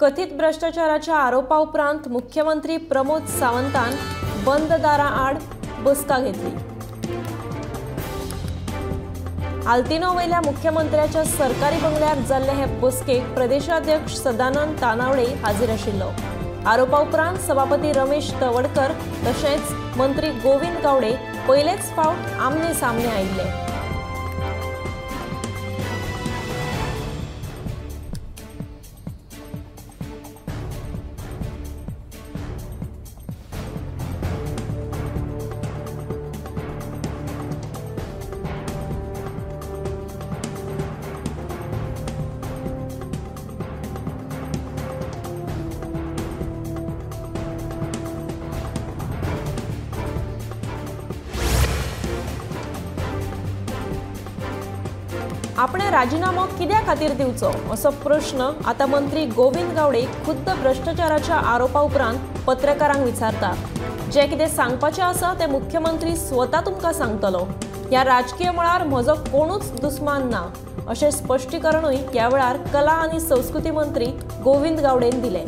कथित भ्रष्टाचाराच्या आरोपा उपरांत मुख्यमंत्री प्रमोद सावंतान बंद दारां आड बसका घेतली। आल्तिनो वयल्या मुख्यमंत्र्याच्या सरकारी बंगल्यार जाल्ले हे बसकेक प्रदेशाध्यक्ष सदानंद तानावडे हाजीर आशिल्लो। आरोपा उपरांत सभापती रमेश तवडकर तशेंच मंत्री गोविंद गावडे पयलेच फावट आमने सामने आयिल्ले। आपणे राजीनामो कित्या खातीर दिवचो असो प्रश्न आतां मंत्री गोविंद गावडे खुद्द भ्रष्टाचाराच्या आरोपा उपरांत पत्रकारांक विचारता। जें कितें सांगपाचें आसा तें मुख्यमंत्री स्वता तुमकां सांगतलो। ह्या राजकीय मळार म्हजो कोणूच दुस्मान ना अशें स्पश्टीकरणूय ह्या वेळार कला आनी संस्कृती मंत्री गोविंद गावडेन दिलें।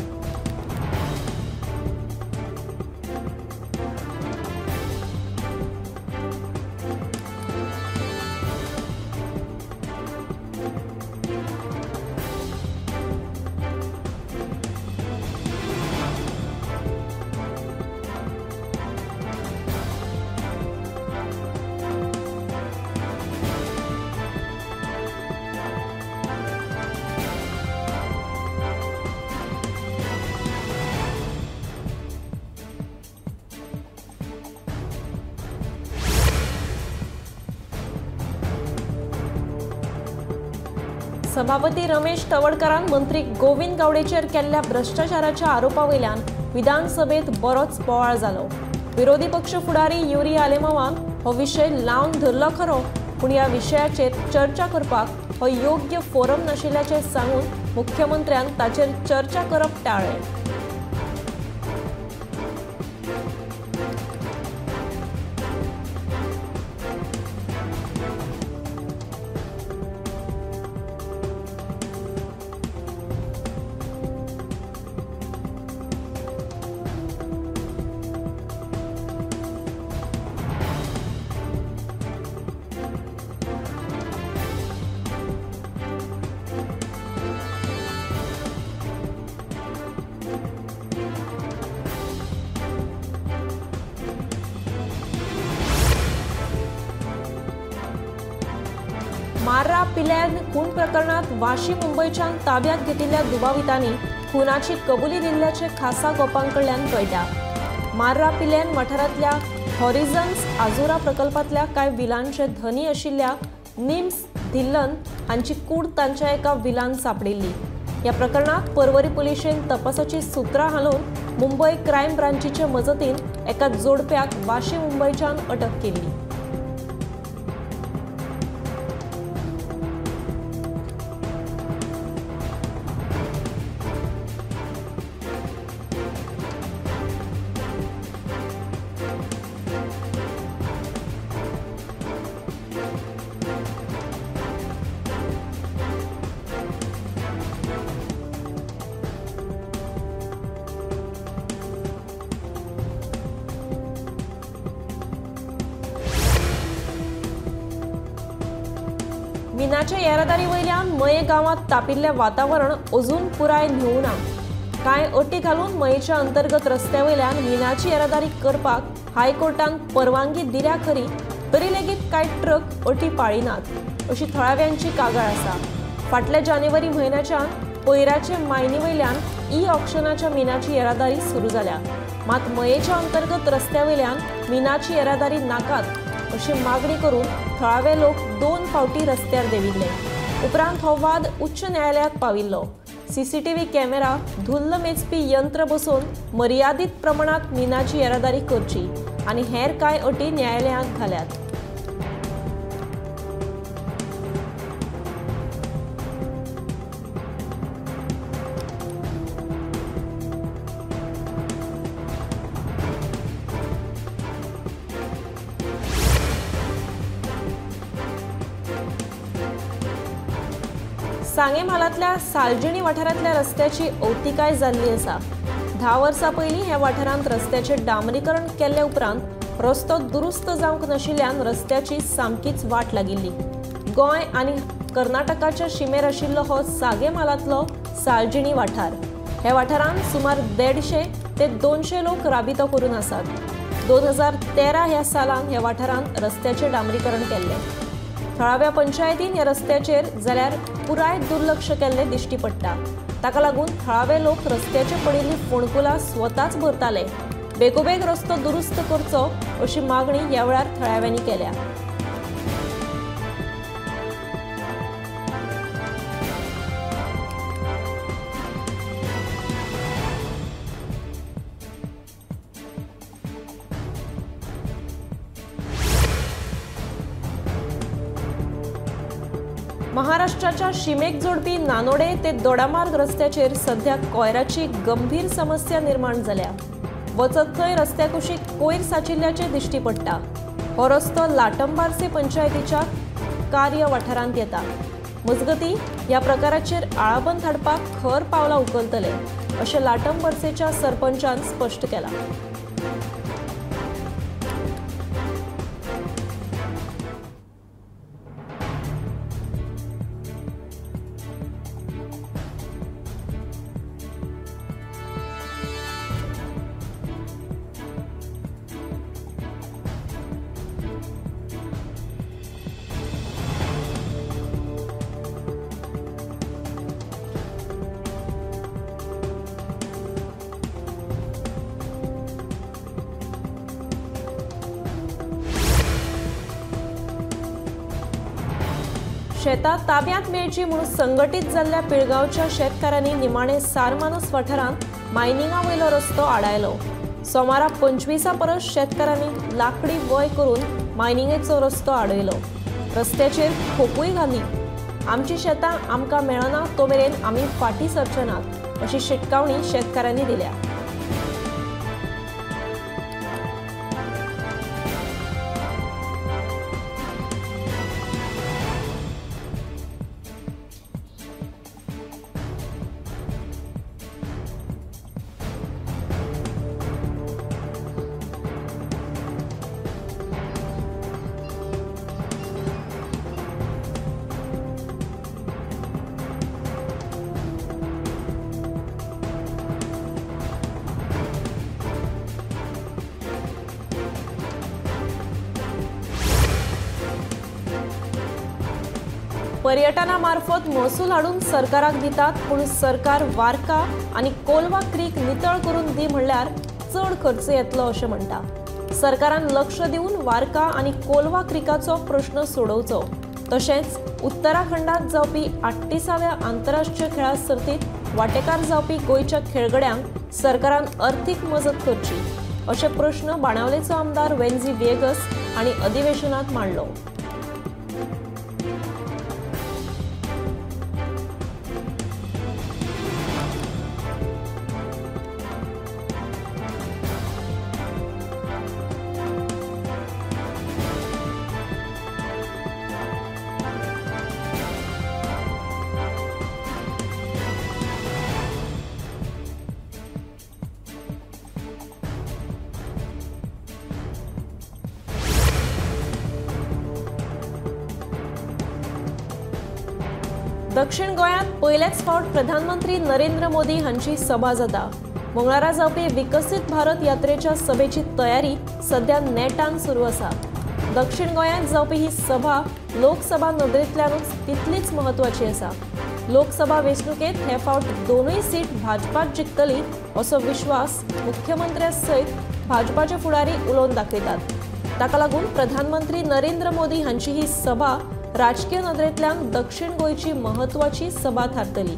सभापती रमेश तवडकरान मंत्री गोविंद गावडेचेर केल्ल्या भ्रष्टाचाराच्या आरोपा वयल्यान विधानसभेत बरोच बोवाळ जालो। विरोधी पक्ष फुडारी युरी आलेमावान हो विशय लावन धरलो खरो, पूण ह्या विशयाचेर चर्चा करपाक हो योग्य फोरम नाशिल्ल्याचें सांगून मुख्यमंत्र्यान ताचेर चर्चा करप टाळ्ळें। मार्रा पिल्यान खून प्रकरणात वाशी मुंबयच्यान ताब्यात घेतिल्ल्या दुबावितांनी खुनाची कबुली दिल्ल्याचे खासा गोपांकडल्यान कळटा। मार्रा पिल्यान वाठारांतल्या हॉरिझन्स आजुरा प्रकल्पांतल्या कांय विलांचे धनी आशिल्ल्या निम्स धिल्लन हांची कूड तांच्या एका विलान सांपडिल्ली। ह्या प्रकरणात पर्वरी पुलिशेन तपासाची सुत्रां हालोवन मुंबय क्रायम ब्रांचीचे मजतीन एका जोडप्याक वाशी मुंबयच्यान अटक केल्ली। मिनाच्या येरादारी वयल्यान मये गांवांत तापिल्लें वातावरण अजून पुराय न्हिवना। कांय अटी घालून मयेच्या अंतर्गत रस्त्या वयल्यान मिनाची येरादारी करपाक हायकोर्टान परवानगी दिल्या खरी, तरी लेगीत कांय ट्रक अटी पाळिनात अशी थळाव्यांची कागाळ आसा। फाटल्या जानेवारी म्हयन्याच्यान पयराचे मायनी वयल्यान ई ऑक्शनाच्या मिनाची येरादारी सुरू जाल्या, मात मयेच्या अंतर्गत रस्त्या वयल्यान मिनाची येरादारी नाकात अशी मागणी करून थळावे लोक 2 फावटी रस्त्यार देंविल्ले। उपरांत हो वाद उच्च न्यायालयात पाविल्लो। सीसीटीव्ही कॅमेरा, धुल्ल मेजपी यंत्र बसोवन मर्यादीत प्रमाणात मिनाची येरादारी करची आनी हेर कांय अटी न्यायालयांत घाल्यात। सांगे म्हालांतल्या सालजिणी वाठारांतल्या रस्त्याची अवतिकाय जाल्ली आसा. 10 वर्सां पयलीं ह्या वाठारांत रस्त्याचें डांबरीकरण केल्ले उपरांत रस्तो दुरुस्त जावंक नाशिल्ल्यान रस्त्याची सामकीच वाट लागिल्ली. गोंय आनी कर्नाटकाच्या शिमेर आशिल्लो हो सांगे म्हालांतलो सालजिणी वाठार. ह्या वाठारांत सुमार 150 ते 200 लोक राबितो करून आसात. 2013 ह्या सालान ह्या वाठारांत रस्त्याचें डांबरीकरण केल्लें. थळाव्या पंचायतीन ह्या रस्त्याचेर जाल्यार पुराय दुर्लक्ष केल्लें दिश्टी पडटा. ताका लागून थळावे लोक रस्त्याचेर पडिल्ली फोंडकुलां स्वताच भरताले. बेगोबेग रस्तो दुरुस्त करचो अशी मागणी ह्या वेळार थळाव्यांनी केल्या. महाराष्ट्राच्या शिमेक जोडपी नानोडे ते दोडामार्ग रस्त्याचेर सध्या कोयराची गंभीर समस्या निर्माण जाल्या. वचत थंय रस्त्या कुशीक कोयर साचिल्ल्याचें दिश्टी पडटा. हो रस्तो लाटंबार्से पंचायतीच्या कार्य वाठारांत येता. मजगती ह्या प्रकाराचेर आळाबंद हाडपाक खर पावलां उखलतले अशें लाटंबार्सेच्या सरपंचान स्पश्ट केलां. शेतां ताब्यांत मेळची म्हणून संघटीत जाल्ल्या पिळगांवच्या शेतकारांनी निमाणे सारमानस वाठारांत मायनिंगा वयलो रस्तो आडायलो. सोमारा 25 परस शेतकारांनी लाकडी वय करून मायनिंगेचो रस्तो आडयलो. रस्त्याचेर खोपूय घाली. आमची शेतां आमकां मेळना तो मेरेन आमी फाटीं सरचे नात अशी शिटकावणी शेतकारांनी दिल्या. पर्यटना मार्फत महसूल हाडून सरकाराक दितात, पूण सरकार वार्का आनी कोलवा क्रीक नितळ करून दी म्हणल्यार चड खर्च येतलो अशें म्हणटा. सरकारान लक्ष दिवन वार्का आनी कोलवा क्रिकाचो प्रश्न सोडोवचो. तशेंच उत्तराखंडात जावपी 38व्या आंतरराष्ट्रीय खेळां सर्तींत वांटेकार जावपी गोंयच्या खेळगड्यांक सरकारान अर्थीक मजत करची अशे प्रश्न बाणावलेचो आमदार वेन्झी व्हिएगस हांणी अधिवेशनात मांडलो. दक्षिण गोंयांत पयलेच फावट प्रधानमंत्री नरेंद्र मोदी हांची सभा जाता. मंगळारा जावपी विकसीत भारत यात्रेच्या सभेची तयारी सध्या नेटान सुरू आसा. दक्षिण गोंयांत जावपी ही सभा लोकसभा नदरेंतल्यानूच तितलीच म्हत्वाची आसा. लोकसभा वेंचणुकेंत हे फावट दोनूय सीट भाजपाच जिखतली असो विश्वास मुख्यमंत्र्या सयत भाजपाचे फुडारी उलोवन दाखयतात. ताका लागून प्रधानमंत्री नरेंद्र मोदी हांची ही सभा राजकीय नदरेंतल्यान दक्षिण गोंयची म्हत्वाची सभा थारतली.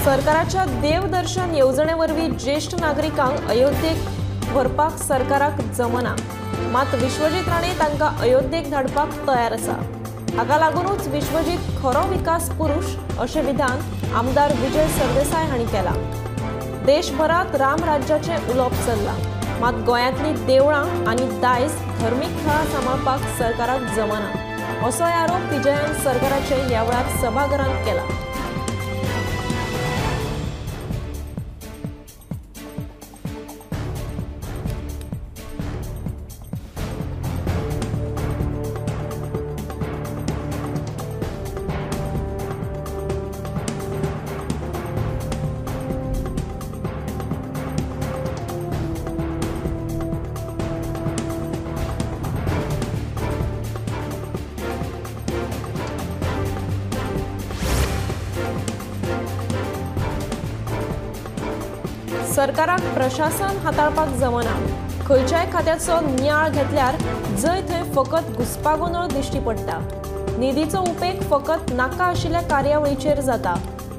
सरकाराच्या देवदर्शन येवजणे वरवीं ज्येश्ठ नागरिकांक अयोध्येक व्हरपाक सरकाराक जमना, मात विश्वजीत राणे तांकां अयोध्येक धाडपाक तयार आसा। हाका लागूनच विश्वजीत खरो विकास पुरुष अशें विधान आमदार विजय सरदेसाय हांणी केलां। देशभरात राम राज्याचें उलोवप चल्लां, मात गोंयांतलीं देवळां आनी दायज धर्मीक थळां सांबाळपाक सरकाराक जमना असोय आरोप विजयान सरकाराचेर ह्या वेळार सभाघरांत केला। सरकाराक प्रशासन हाताळपाक जमना, खंयच्याय खात्याचो नियाळ घेतल्यार जंय थंय फकत घुस्पागोंदळ दिश्टी पडटा। निधीचो उपेग फकत नाका आशिल्ल्या कार्यावळीचेर जाता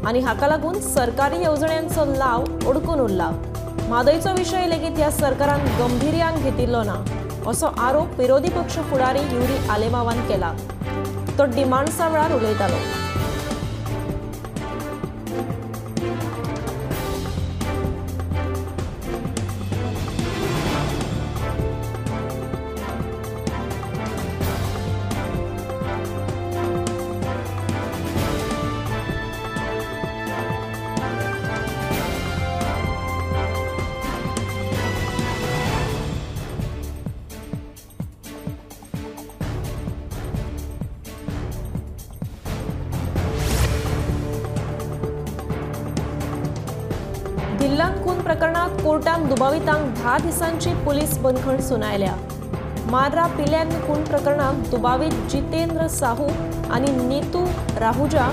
आनी हाका लागून सरकारी येवजण्यांचो लाव अडकून उरला। म्हादयचो विशय लेगीत ह्या सरकारान गंभीर्यान घेतिल्लो ना असो आरोप विरोधी पक्ष फुडारी युरी आलेमावान केला। तो डिमांड्सा वेळार उलयतालो। धिल्लन खून प्रकरणात कोर्टान दुबावितांक 10 दिसांची पुलीस बंदखण सुनायल्या। मार्रा पिल्यान खून प्रकरणात दुबावीत जितेंद्र साहू आनी नीतू राहुजा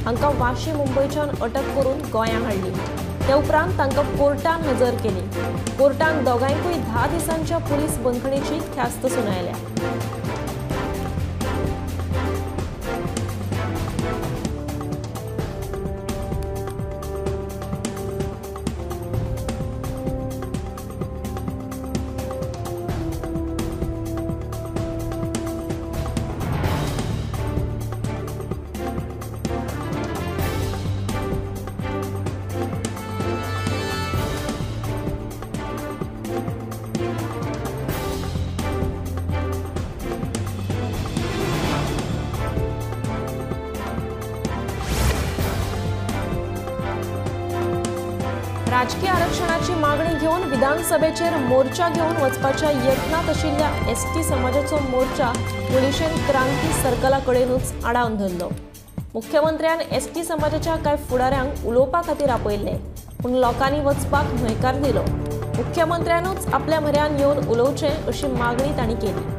हांकां वाशी मुंबयच्यान अटक करून गोंया हाडली। ते उपरांत तांकां कोर्टान हजर केली। कोर्टान दोगांयकूय 10 दिसांच्या पुलीस बंदखणीची ख्यास्त सुनायल्या। राजकीय आरक्षणाची मागणी घेवन विधानसभेचेर मोर्चा घेवन वचपाच्या यत्नांत आशिल्ल्या एसटी समाजाचो मोर्चा पुलिशेन क्रांती सर्कला कडेनूच आडावन धरलो। मुख्यमंत्र्यान एसटी समाजाच्या कांय फुडाऱ्यांक उलोवपा खातीर आपयल्ले, पूण लोकांनी वचपाक न्हयकार दिलो। मुख्यमंत्र्यानूच आपल्या म्हऱ्यान येवन उलोवचें अशी मागणी तांणी केली।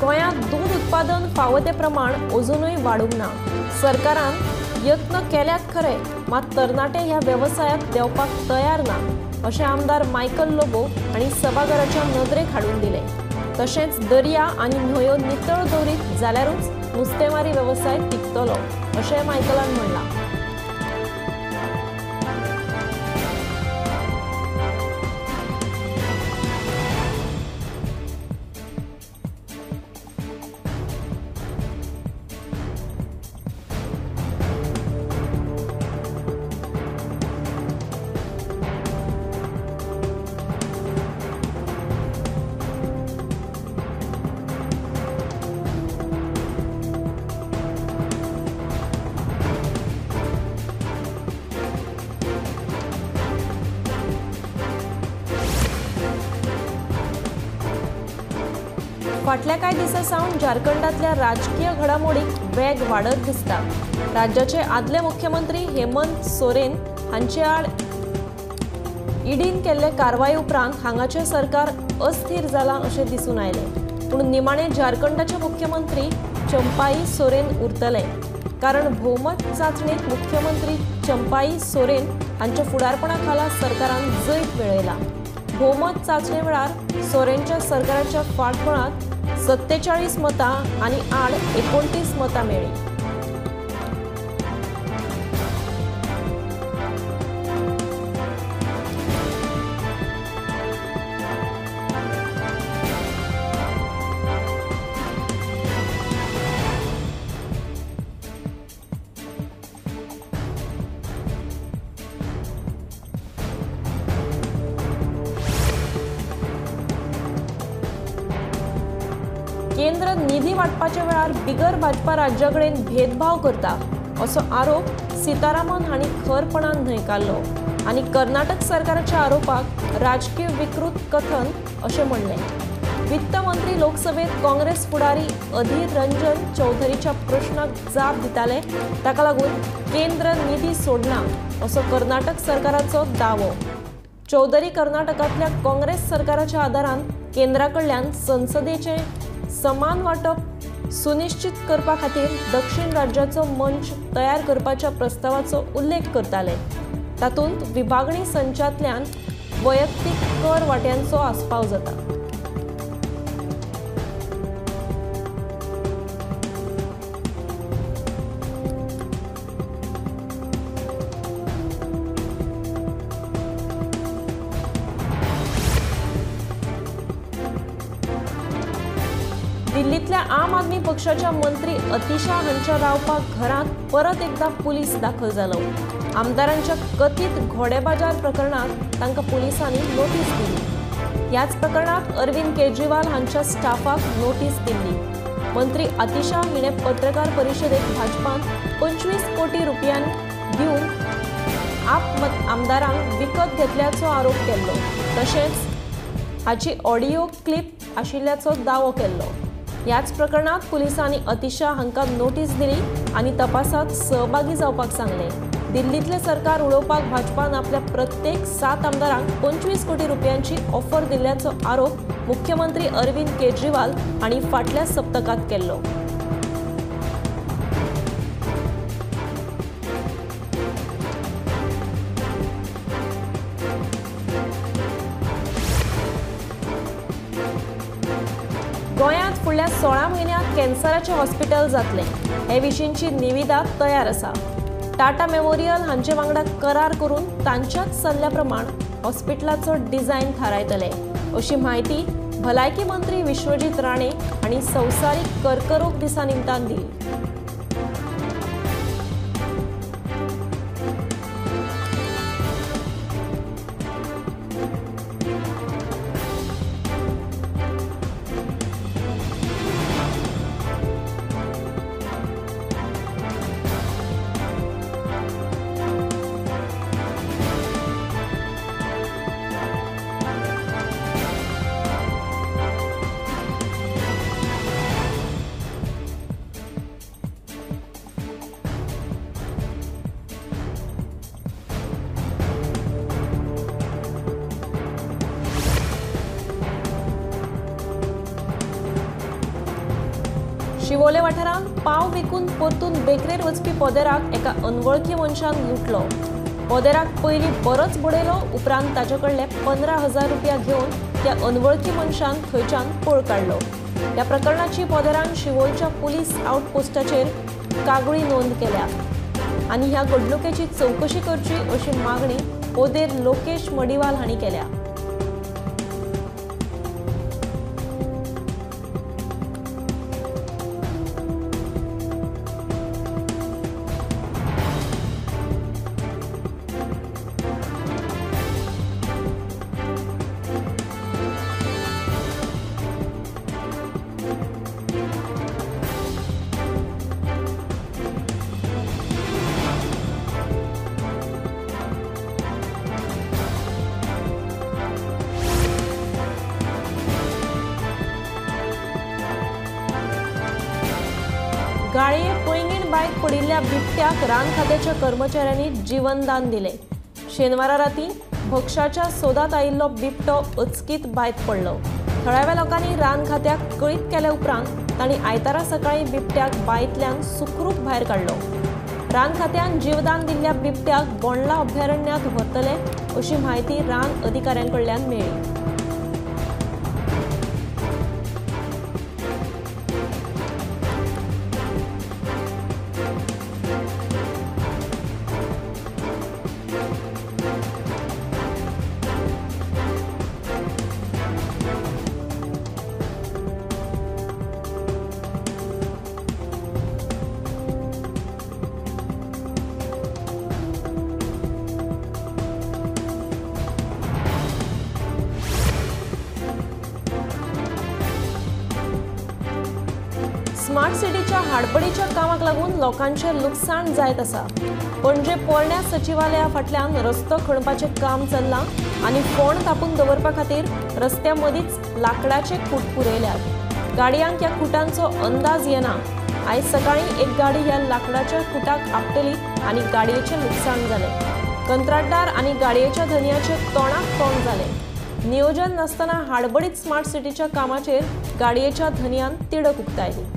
गोंयांत दूद उत्पादन फावो ते प्रमाण अजुनूय वाडूंक ना। सरकारान यत्न केल्यात खरे, मात तरणाटे ह्या वेवसायांत देंवपाक तयार ना अशें आमदार मायकल लोबो हांणी सभाघराच्या नदरेक हाडून दिलें। तशेंच दर्या आनी न्हंयो नितळ दवरीत जाल्यारूच नुस्तेमारी वेवसाय टिकतलो अशें मायकलान म्हणलां। फाटल्या कांय दिसां सावन झारखंडांतल्या राजकीय घडामोडीक वेग वाडत दिसता. राज्याचे आदले मुख्यमंत्री हेमंत सोरेन हांचे आड ईडीन केल्ले कारवाये उपरांत हांगाचें सरकार अस्थिर जालां अशें दिसून आयलें. पूण निमाणे झारखंडाचे मुख्यमंत्री चंपाई सोरेन उरतले, कारण भोवमत चांचणेंत मुख्यमंत्री चंपाई सोरेन हांच्या फुडारपणा खाला सरकारान जैत मेळयलां. भोवमत चांचणे वेळार सोरेनच्या सरकाराच्या फाटबळांत 47 मतां आनी आड 29 मतां मेळ्ळीं. केंद्र निधी वाटपाच्या वेळार बिगर भाजपा राज्या कडेन भेदभाव करता असो आरोप सीतारामन हांणी खरपणान न्हयकारलो आनी कर्नाटक सरकाराच्या आरोपाक राजकीय विकृत कथन अशें म्हणलें. वित्त मंत्री लोकसभेत काँग्रेस फुडारी अधीर रंजन चौधरीच्या प्रश्नाक जाप दिताले, ताका लागून केंद्र निधी सोडना असो कर्नाटक सरकाराचो दावो. चौधरी कर्नाटकांतल्या काँग्रेस सरकाराच्या आदारान केंद्रा कडल्यान संसदेचे समान वांटप सुनिश्चित करपा खातीर दक्षिण राज्याचो मंच तयार करपाच्या प्रस्तावाचो उल्लेख करताले. तातूंत विभागणी संचांतल्यान वैयक्तीक कर वांट्यांचो आस्पाव जाता. दिल्लींतल्या आम आदमी पक्षाच्या मंत्री अतिशा हांच्या रावपाक घरांत परत एकदा पुलीस दाखल जालो. आमदारांच्या कथीत घोडेबाजार प्रकरणांत तांकां पुलिसांनी नोटीस दिली. ह्याच प्रकरणांत अरविंद केजरीवाल हांच्या स्टाफाक नोटीस दिल्ली. मंत्री अतिशा हिणें पत्रकार परिशदेक भाजपान 25 कोटी रुपयां दिवन आप आमदारांक विकत घेतल्याचो आरोप केल्लो, तशेंच हाची ऑडियो क्लिप आशिल्ल्याचो दावो केल्लो. ह्याच प्रकरणांत पुलिसांनी अतिशा हांकां नोटीस दिली आनी तपासांत सहभागी जावपाक सांगलें. दिल्लींतलें सरकार उडोवपाक भाजपान आपल्या प्रत्येक 7 आमदारांक 25 कोटी रुपयांची ऑफर दिल्ल्याचो आरोप मुख्यमंत्री अरविंद केजरीवाल हांणी फाटल्या सप्तकांत केल्लो. गोंयांत फुडल्या 16 म्हयन्यांत कॅन्सराचें हॉस्पिटल जातलें हे विशींची निविदा तयार आसा. टाटा मेमोरियल हांचे वांगडा करार करून तांच्याच सल्ल्या प्रमाण हॉस्पिटलाचो डिझायन थारायतले अशी म्हायती भलायकी मंत्री विश्वजीत राणे हांणी संवसारीक कर्करोग दिसा निमतान दिली. शिवोले वाठारांत पाव विकून परतून बेकरेर वचपी पोदेराक एका अनवळखी मनशान लुटलो. पोदेराक पयलीं बरोच बडयलो, उपरांत ताचे कडले 15,000 रुपया घेवन त्या अनवळखी मनशान थंयच्यान पळ काडलो. ह्या प्रकरणाची पोदेरान शिवोलच्या पुलीस आउटपोस्टाचेर कागळी नोंद केल्या आनी ह्या घडणुकेची चवकशी करची अशी मागणी पोदेर लोकेश मडिवाल हांणी केल्या. गाळये पैंगीण बांयत पडिल्ल्या बिबट्याक रान खात्याच्या कर्मचाऱ्यांनी जीवनदान दिलें. शेनवारा राती भक्षाच्या सोदात आयिल्लो बिबटो अचकीत बांयत पडलो. थळाव्या लोकांनी रान खात्याक कळीत केल्या उपरांत तांणी आयतारा सकाळीं बिबट्याक बांयतल्यान सुखरूप भायर काडलो. रान खात्यान जीवदान दिल्ल्या बिबट्याक बोंडला अभयारण्यांत व्हरतले अशी म्हायती रान अधिकाऱ्यां कडल्यान मेळ्ळी. स्मार्ट सिटीच्या हाडपडीच्या कामाक लागून लोकांचें लुकसाण जायत आसा. पणजे पोरण्या सचिवालया फाटल्यान रस्तो खणपाचें काम चल्लां आनी फोंड तापून दवरपा खातीर रस्त्या मदींच लांकडाचे खूट पुरयल्यात. गाडयांक ह्या खुटांचो अंदाज येना. आयज सकाळीं एक गाडी ह्या लांकडाच्या खुटाक आपटली आनी गाडयेचें लुकसाण जालें. कंत्राटदार आनी गाडयेच्या धनयाचें तोंडाक तोंड जालें. नियोजन नासतना हाडबडीत स्मार्ट सिटीच्या कामाचेर गाडयेच्या धनयान तिडक उक्तायली.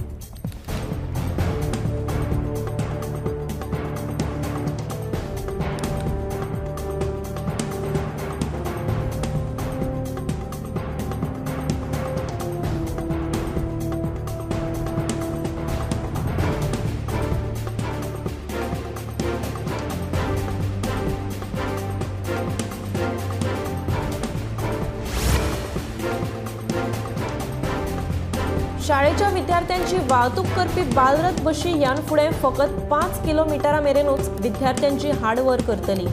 शाळेच्या विद्यार्थ्यांची वाहतूक करपी बालरथ बशी ह्यान फुडें फकत 5 किलोमिटरा मेरेनूच विद्यार्थ्यांची हाडव्हर करतली.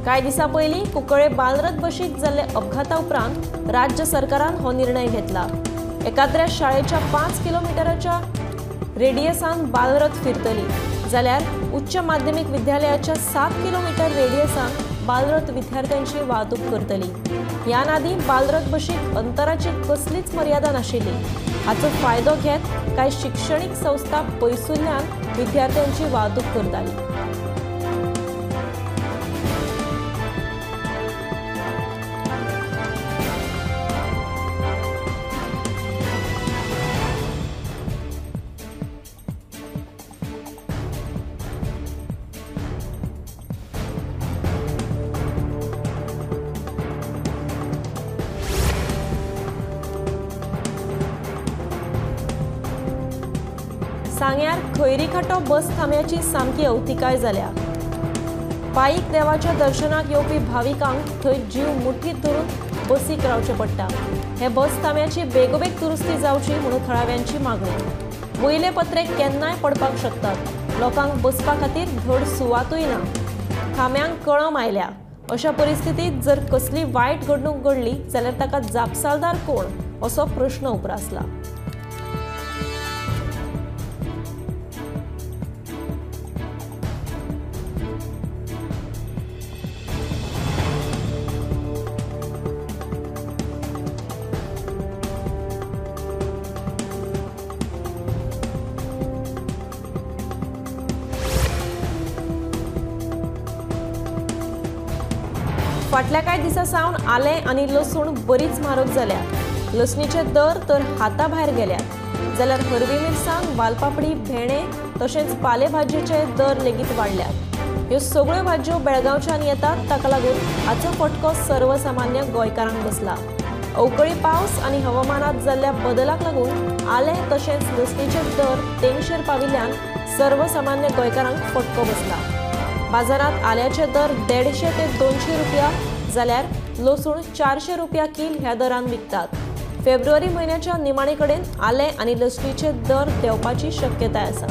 कांय दिसां पयलीं कुंकळे बालरथ बशीक जाल्ले अपघाता उपरांत राज्य सरकारान हो निर्णय घेतला. एकाद्र्या शाळेच्या 5 किलोमिटराच्या रेडियसान बालरथ फिरतली, जाल्यार उच्च माध्यमीक विद्यालयाच्या 7 किलोमिटर रेडियसान बालरथ विद्यार्थ्यांची वाहतूक करतली. ह्यान आदीं बालरथ बशीक अंतराची कसलीच मर्यादा नाशिल्ली. हाचो फायदो घेत कांय शिक्षणीक संस्था पयसुल्ल्यान विद्यार्थ्यांची वाहतूक करताली. सांग्यार खैरीखाटो बस थांब्याची सामकी अवतिकाय जाल्या. पायीक देवाच्या दर्शनाक येवपी भाविकांक थंय जीव मुठीत धरून बसीक रावचें पडटा. हे बस थांब्याची बेगोबेग दुरुस्ती जावची म्हणून थळाव्यांची मागणी. वयले पत्रे केन्नाय पडपाक शकतात. लोकांक बसपा खातीर धड सुवातूय ना. थांब्यांक कळम आयल्या. अशा परिस्थितीत जर कसली वायट घडणूक घडली जाल्यार ताका जापसालदार कोण असो प्रश्न उप्रासला. फाटल्या कांय दिसां सावन आलें आनी लसूण बरीच म्हारग जाल्या. लसणीचे दर तर हाता भायर गेल्यात, जाल्यार हरवी मिरसांग, वालपापडी, भेणे तशेंच पालेभाजयेचे दर लेगीत वाडल्यात. ह्यो सगळ्यो भाजयो बेळगांवच्यान येतात, ताका लागून हाचो फटको सर्वसामान्य गोंयकारांक बसला. अवकळी पावस आनी हवामानात जाल्ल्या बदलाक लागून आलें तशेंच लसणीचे दर तेंगशेर पाविल्ल्यान सर्वसामान्य गोंयकारांक फटको बसला. बाजारात आल्याचे दर 150 ते 200 रुपया जाल्यार लसूण 400 रुपया कील ह्या दरान विकतात. फेब्रुवारी म्हयन्याच्या निमाणे कडेन आलें आनी लसणीचे दर देंवपाची शक्यताय आसा.